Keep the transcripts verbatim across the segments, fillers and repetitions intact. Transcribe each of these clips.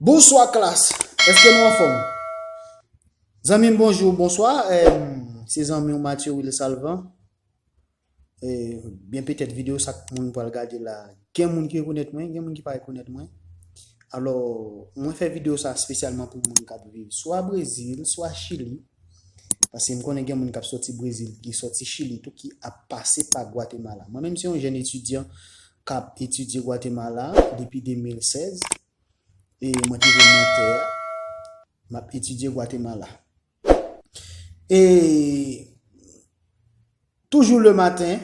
Bonswa klas, èske nou anfòm? Zanmi m, bonjou, bonswa. Em, se zanmi w Mathieu Will Salvan. E, byen petèt videyo sa k moun pral gade la, gen moun ki rekonèt mwen, gen moun ki pa rekonèt mwen. Alò, mwen fè videyo sa espesyalman pou moun k ap viv swa Brezil, swa Chili. Paske m konnen gen moun k ap sòti Brezil, ki sòti Chili tou, ki ap pase pa Gwatemala. Mwen menm se yon jèn etidyan k ap etidye Gwatemala depi de mil sèz. E mwen te vin nan tè a, m ap etidye Gwatemala. E toujou le maten,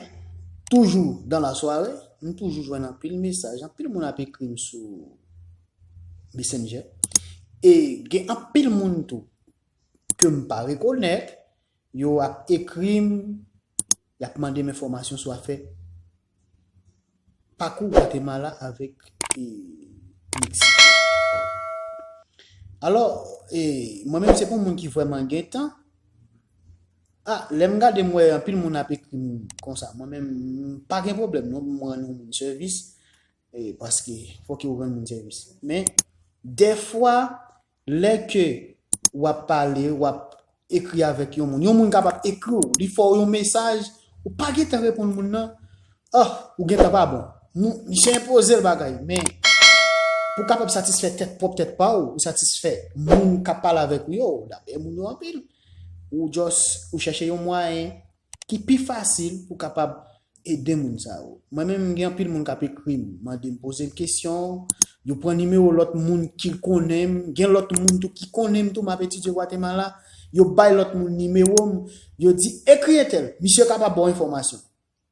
toujou dans la soirée, m toujou jwenn anpil mesaj, anpil moun ap ekri m sou Messenger. E gen anpil moun tou ke m pa rekonèt, yo ap ekri m, y ap mande m enfòmasyon sou afè pakou Gwatemala avèk, e, Meksik. Alò, e, mwen menm se pou moun ki vrèman gen tan. A, lè m gade m wè anpil moun ap ekri m konsa, mwen menm m pa gen pwoblèm non pou m rann yon moun sèvis, e, paske fòk yo rann moun sèvis. Men, dèfwa, lè ke w ap pale, w ap ekri avèk yon moun, yon moun kapab ekri w, li fè w yon mesaj, ou pa gentan reponn moun nan, ah, ou gentan pa bon. Moun, misye enpoze l bagay, men pou w kapab satisfè tèt pwòp tèt pa w, ou satisfè moun k ap pale avèk ou yo, dapre moun yo anpil, ou just, ou chèche yon mwayen ki pi fasil pou w kapab ede moun sa yo. Mwen menm, gen anpil moun k ap ekri m, mande m, poze m kesyon, yo pran nimewo lòt moun ki konnen m, gen lòt moun tou ki konnen m tou, m ap etidye Gwatemala, yo bay lòt moun nimewo m, yo di, "Ekri entèl, misye kapab ba w enfòmasyon."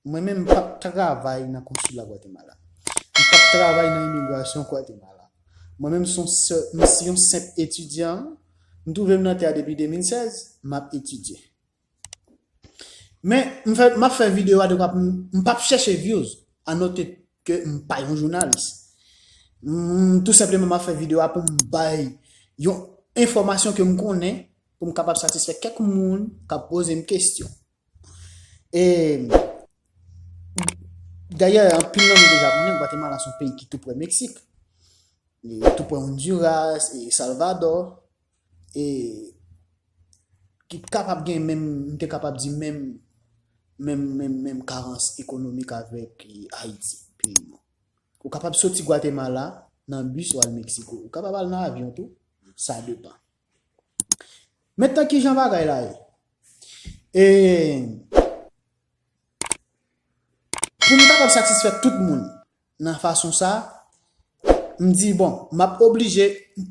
Mwen menm, m p ap travay nan konsila Gwatemala. M p ap travay nan imigrasyon Gwatemala. Mwen menm, se yon sè-, m se yon senp etidyan, m twouve m nan tè a depi de mil sèz, m ap etidye. Men, m fè, m ap fè videyo a, donk, m, m p ap chèche views, anote ke m pa yon jounalis. M, tou senpleman, m ap fè videyo a pou m bay yon enfòmasyon ke m konnen, pou m kapab satisfè kèk moun k ap poze m kesyon. E, dayè, anpil nan nou deja konnen, Gwatemala se yon peyi ki tou prè Meksik, e tou prè Honduras, e Salvador, e ki kapab gen menm, m te kapab di menm, menm, menm, menm karans ekonomik avèk, e, Ayiti, peyi nou. Ou kapab soti Gwatemala nan bis ou al Meksiko. Ou kapab al nan avyon tou, sa depann. Mentnan, kijan bagay la ye? E pou m kapab satisfè tout moun nan fason sa, m di, bon, m ap oblije,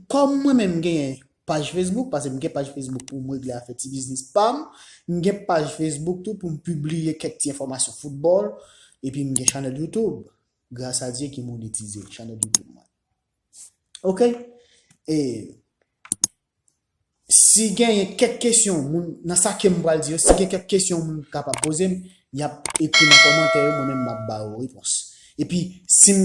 kòm mwen menm m genyen paj Facebook, paske m gen paj Facebook pou m regle afè ti biznis pa m, m gen paj Facebook tou pou m pibliye kèk ti enfòmasyon foutbòl, epi m gen chanèl YouTube, gras a Dye ki monetize chanèl YouTube mwen. Oke? E si genyen kèk kesyon, moun, nan sa ke m pral di yo, si gen kèk kesyon moun kapab poze m, y ap ekri nan kòmantè yo, mwen menm m ap ba yo repons. Epi, si m,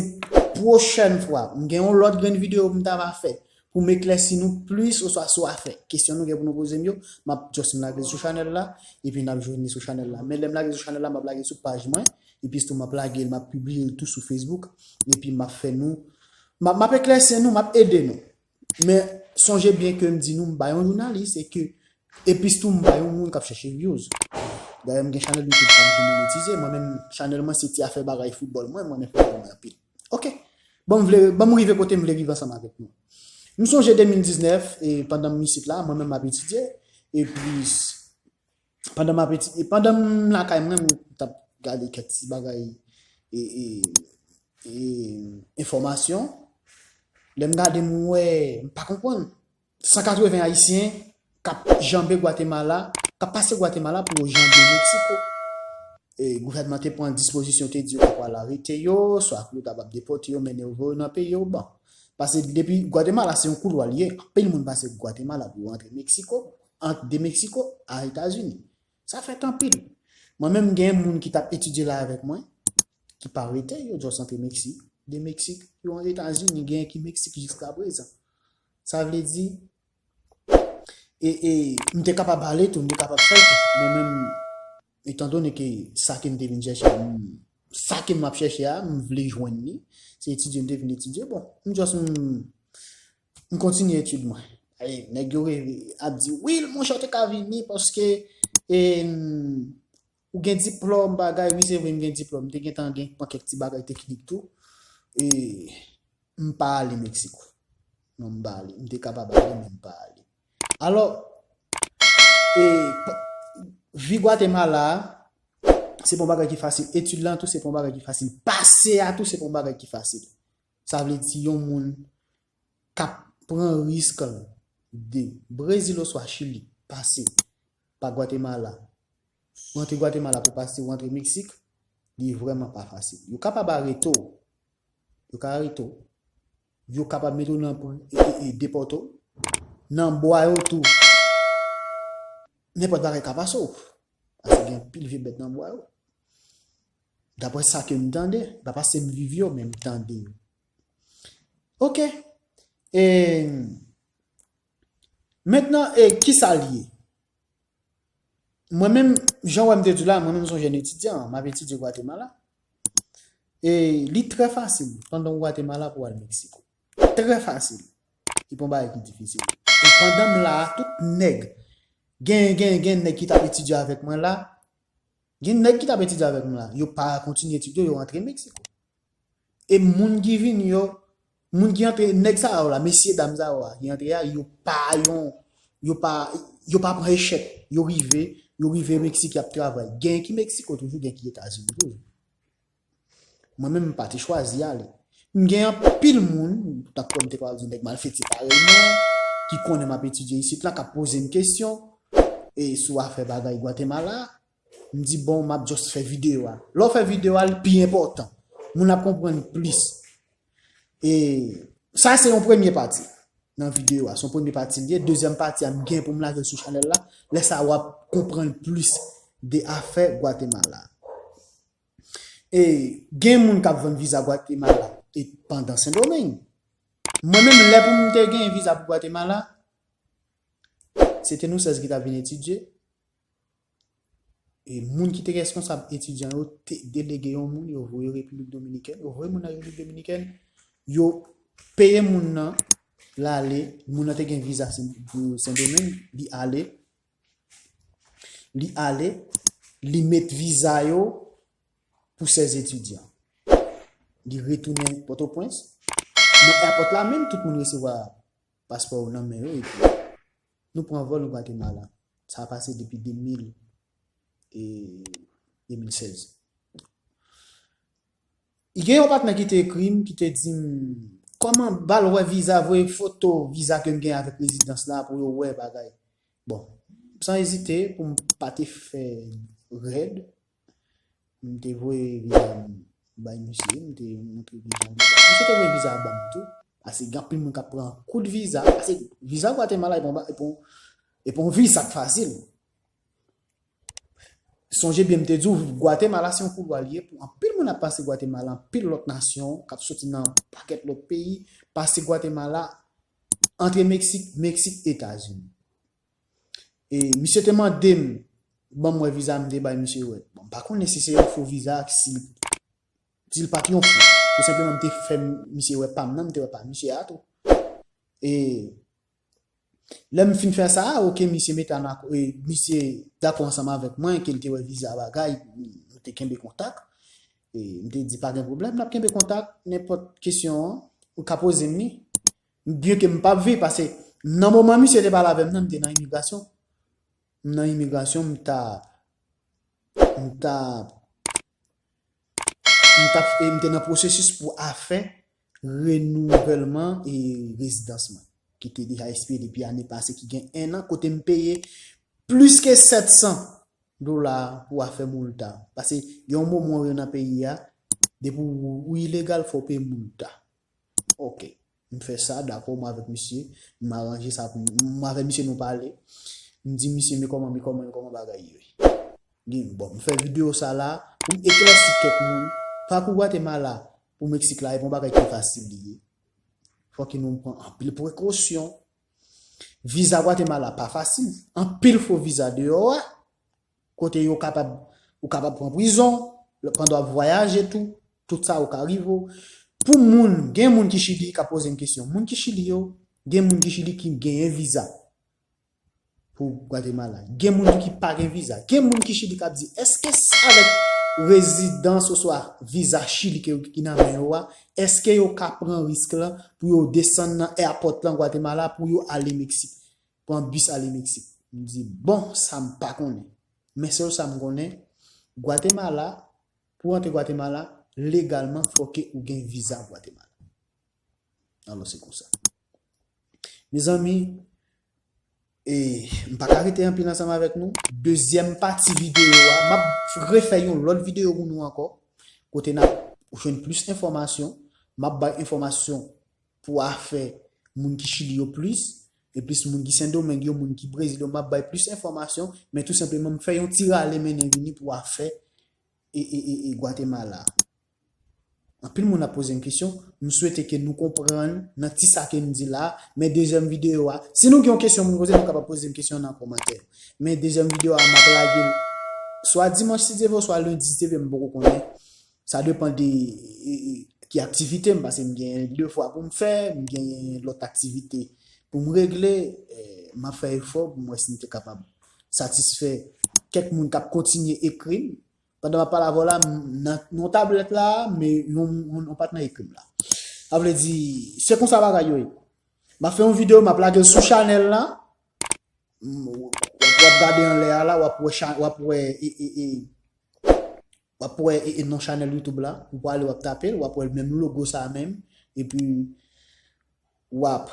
pwochèn fwa, m gen yon lòt grenn videyo m ta va fè, pou m eklèsi nou plis oswa sou afè kesyon nou gen pou nou poze m yo, m ap just m lage l sou chanèl la, epi n ap jwenn li sou chanèl la. Men lè m lage l sou chanèl la, m ap lage l sou paj mwen, epi sitou m ap lage l, m ap pibliye l tou sou Facebook, epi m ap fè nou, m ap, m ap eklèsi nou, m ap ede nou. Men sonje byen ke m di nou, m pa yon jounalis, e ke, epi sitou m pa yon moun k ap chèche views. Dayè, m gen chanèl YouTube pa m ki monetize, mwen menm, chanèl mwen se ti afè bagay foutbòl mwen, mwen renmen foutbòl mwen anpil. Oke. Ban m vle, ban m rive kote m vle rive ansanm avèk nou. M sonje de mil diznèf, e pandan m isit la, mwen menm m ap etidye, epi s-, pandan m ap etidye, pandan m lakay mwen, m t ap gade kèk ti bagay, e, e, e, enfòmasyon. Lè m gade, m wè, m pa konprann. San katreven Ayisyen k ap janbe Gwatemala, k ap pase Gwatemala pou yo janbe Meksiko. E gouvènman te pran dispozisyon, te di yo ta pral arete yo, swa pou yo kapab depòte yo, mennen yo, voye yo nan peyi yo. Bon, paske depi Gwatemala se yon koulwa l ye, anpil moun pase Gwatemala pou yo antre Meksiko, ant de Meksiko a Etazini. Sa fèt anpil. Mwen menm, gen moun ki t ap etidye la avèk mwen, ki pa rete, yo just antre Meksik, de Meksik, yo antre Etazini, gen ki Meksik jiskaprezan. Sa vle di, e, e, m te kapab ale tou, m te kapab fè l tou. Men menm, etandone ke sa ke m te vin chèche a, m, sa ke m ap chèche a, m vle jwenn li, se etidye m te vin etidye. Bon, m just, m, M kontinye etid mwen. Ay, nèg yo reve ap di, "Wi, monchè, w te ka vini paske e, ou gen diplòm, bagay." Wi, se vre, m gen diplòm. M te gentan gen pran kèk ti bagay teknik tou. E m pa ale Meksiko. Non, m pa ale. M te kapab ale, men m pa ale. Alò, e, p- vi Gwatemala a, se pa yon bagay ki fasil. Etid lan tou, se pa yon bagay ki fasil. Pase a tou, se pa yon bagay ki fasil. Sa vle di yon moun k ap pran risk de Brezil oswa Chili, pase pa Gwatemala, ou antre Gwatemala pou pase ou antre Meksik, li vrèman pa fasil. Yo kapab arete w, yo ka arete w, yo kapab mete w nan pri, e, e, e, depòte w, nan bwa yo tou, nenpòt bagay ka pase w. Paske gen anpil vye bèt nan bwa yo. Daprè sa ke m tande, pa paske m viv yo, men m tande yo. Ok. E, mentnan, e, kisa l ye? Mwen menm, jan w wè m te di w la, mwen menm se yon jèn etidyan, m ap etidye Gwatemala. E li trè fasil, pandan w Gwatemala pou w al Meksiko. Trè fasil. Li pa yon bagay ki difisil. E pandan m la a, tout nèg, gen, gen, gen nèg ki t ap etidye avèk mwen la, gen nèg ki t ap etidye avèk mwen la, yo pa kontinye etid yo, yo antre Meksiko. E moun ki vini yo, moun ki antre, nèg sa yo la, mesye dam sa yo a, ki antre a, yo pa yon, yo pa, yo pa pran echèk, yo rive, yo rive Meksik, y ap travay. Gen ki Meksiko toujou, gen ki Etazini toujou. Mwen menm, m pa te chwazi ale. M gen anpil moun, tankou m te pral di, nèg malfektye parèy mwen, ki konnen m ap etidye isit la, k ap poze m kesyon, e sou afè bagay Gwatemala, m di, bon, m ap just fè videyo a. Lè w fè videyo a, li pi enpòtan. Moun ap konprann plis. E sa se yon premye pati nan videyo a. Se yon premye pati li ye. Dezyèm pati a, m gen pou m lage l sou chanèl la. Lè sa a, w ap konprann plis de afè Gwatemala. E gen moun k ap vann viza Gwatemala e pandan Sendomeng. Mwen menm, lè pou m te gen viza pou Gwatemala, se te nou sèz ki t ap vin etidye. E moun ki te reskonsab etidyan yo te delege yon moun, yo voye Repiblik Dominikèn, yo voye moun nan Repiblik Dominikèn, yo peye moun nan, l ale, moun nan te gen viza Sen, pou Sendomeng, li ale, li ale, li met viza yo pou sèz etidyan. Li retounen Pòtoprens. Nan èpòt la menm, tout moun resevwa paspò yo nan men yo, epi nou pran vòl, nou Gwatemala. Sa a pase depi de mil e de mil sèz. Gen yon patnè ki te ekri m, ki te di m, kòman ba l wè viza, voye foto viza ke m gen avèk rezidans la pou yo wè bagay. Bon, san ezite, pou m pa te fè rèd, m te voye viza m bay misye, m te montre viza m. Misye te voye viza a ban m tou. Paske gen anpil moun k ap pran kout viza. Paske viza Gwatemala, e pa yon ba-, e pa yon, e pa yon viza k fasil. Sonje byen, m te di w, Gwatemala se yon koulwa li ye pou anpil moun ap pase Gwatemala, anpil lòt nasyon k ap soti nan pakèt lòt peyi, pase Gwatemala, antre Meksik, Meksik, Etazini. E misye te mande m, ban m wè viza, m te bay misye wè. Bon, m pa konnen si se yon fo viza, si di l pa t yon fo. Tou senpleman, m te fè misye wè pa m nan, m te wè pa misye a tou. E lè m fin fè sa a, oke, misye mete an ak-, e, misye dakò ansanm avèk mwen ke l te wè viza bagay, nou te kenbe kontak. E m te di, pa gen pwoblèm, n ap kenbe kontak, nenpòt kesyon an, ou ka poze m li. Byenke m p ap viv, paske nan moman misye te pale avè m nan, m te nan imigrasyon. M nan imigrasyon, m ta, m ta, m ta, e m te nan pwosesis pou afè renouvèlman e rezidans mwen, ki te deja ekspire depi ane pase, ki gen en an, kote m peye plis ke sèt san dola pou afè moulta. Paske gen yon moman ou rive nan peyi a, depi ou, ou ilegal, fò w peye moulta. Oke. M fè sa, dakò, mwen avèk misye, m aranje sa pou m, mwen avèk misye nou pale. M di misye, men kòman, men kòman, men kòman bagay yo ye. Gen, bon, m fè videyo sa la, pou m eklèsi kèk moun. Pakou Gwatemala pou Meksik la, e pa yon bagay ki fasil li ye. Fòk nou pran anpil prekosyon. Viza Gwatemala pa fasil. Anpil fo viza deyò a. Kote yo kapab, ou kapab pran prizon, pandan w ap vwayaje tou, tout sa yo ka rive w. Pou moun, gen moun ki Chili k ap poze m kesyon. Moun ki Chili yo, Gen moun ki Chili ki genyen viza pou Gwatemala. Gen moun ki pa gen viza. Gen moun ki Chili k ap di, èske s- avèk rezidans oswa viza Chili ke, ki nan men yo a, èske yo ka pran risk lan pou yo desann nan airport lan Gwatemala pou yo ale Meksik, pran bis ale Meksik? M di, bon, sa m pa konnen. Men sèl sa m konnen, Gwatemala, pou antre Gwatemala, legalman, fòke ou gen viza Gwatemala. Alò, se konsa. Mezanmi, e, m pa ka rete anpil ansanm avèk nou. Dezyèm pati videyo a, m ap refè yon lòt videyo pou nou ankò, kote n ap jwenn plis enfòmasyon. M ap bay enfòmasyon pou afè moun ki Chili yo plis, e plis moun ki Sendomeng yo, moun ki Brezil yo, m ap bay plis enfòmasyon, men tou senpleman, m fè yon ti rale mennen vini pou afè e, e, e, e Gwatemala. Anpil moun ap poze m kesyon, m swete ke nou konprann nan ti sa ke m di la, men dezyèm videyo a, si nou gen yon kesyon pou poze, nou kapab poze m kesyon nan kòmantè. Men dezyèm videyo a, m ap lage l swa dimanch si Dye vle, swa lendi si Dye vle, m poko konnen. Sa depann de e, e, ki aktivite m, paske m gen de fwa pou m fè, m gen lòt aktivite pou m regle. E, m ap fè efò pou m wè si m te kapab satisfè kèk moun k ap kontinye ekri m. Pandan m ap pale avè w la, m nan yon tablèt la, men yon, yon, yon pa t nan ekri m la. Sa vle di, se konsa bagay yo ye. M ap fè yon videyo, m ap lage l sou chanèl la. M, w ap, w ap gade anlè a la, w ap wè, cha- w ap wè, e, e, e, w ap wè e, e, non chanèl YouTube la. Ou pral, w ap tape l, w ap wè menm logo sa menm. Epi, w ap,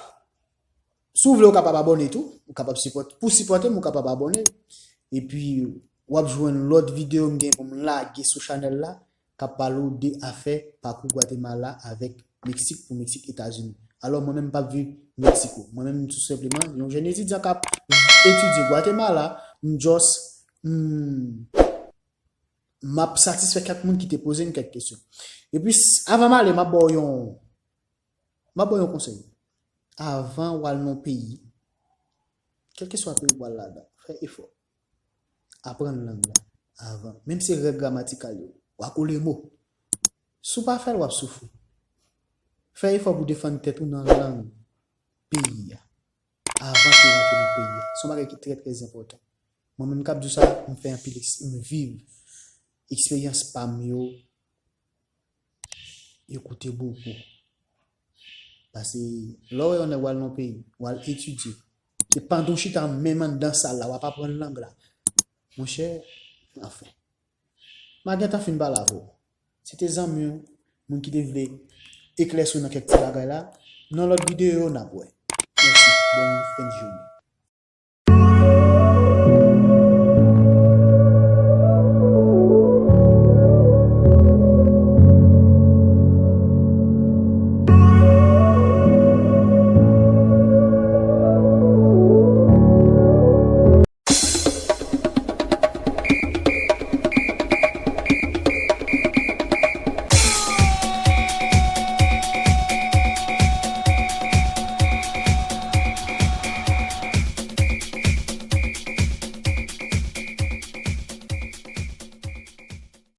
si w vle, ou kapab abòne tou. Ou kapab sipòte. Pou sipòte m, ou kapab abòne. Epi, w ap jwenn lòt videyo m gen pou m lage sou chanèl la, k ap pale w de afè pakou Gwatemala avèk Meksik, pou Meksik, Etazini. Alò, mwen menm, m p ap viv Meksiko. Mwen menm, tou senpleman, yon jèn etidyan k ap etidye Gwatemala, m just, m, m ap satisfè kèk moun ki te poze m kèk kesyon. Epi, s- avan m ale, m ap ba w yon, m ap ba w yon konsèy. Avan w al nan yon peyi, kèlkeswa peyi w al ladan, fè efò. Aprann lang lan avan. Menm se règ gramatikal yo. W a kole mo. Si w pa fè l, w ap soufri. Fè efò pou defann tèt ou nan lang peyi a. Avan ke w rantre nan peyi a. Se yon bagay ki trè, trè enpòtan. Mwen menm k ap di w sa, m fè anpil eks- m viv eksperyans pa m yo, yo koute bokou. Paske lè w wè yon nèg w al nan peyi, w al etidye, se pandan w chita menm anndan sal la, w ap aprann lang la. Monchè, anfen. M a gentan fin pale avè w. Se te zanmi w, moun ki te vle eklèsi w nan kèk ti bagay la. Nan lòt videyo, n ap wè. Mèsi. Bòn fen de jounen.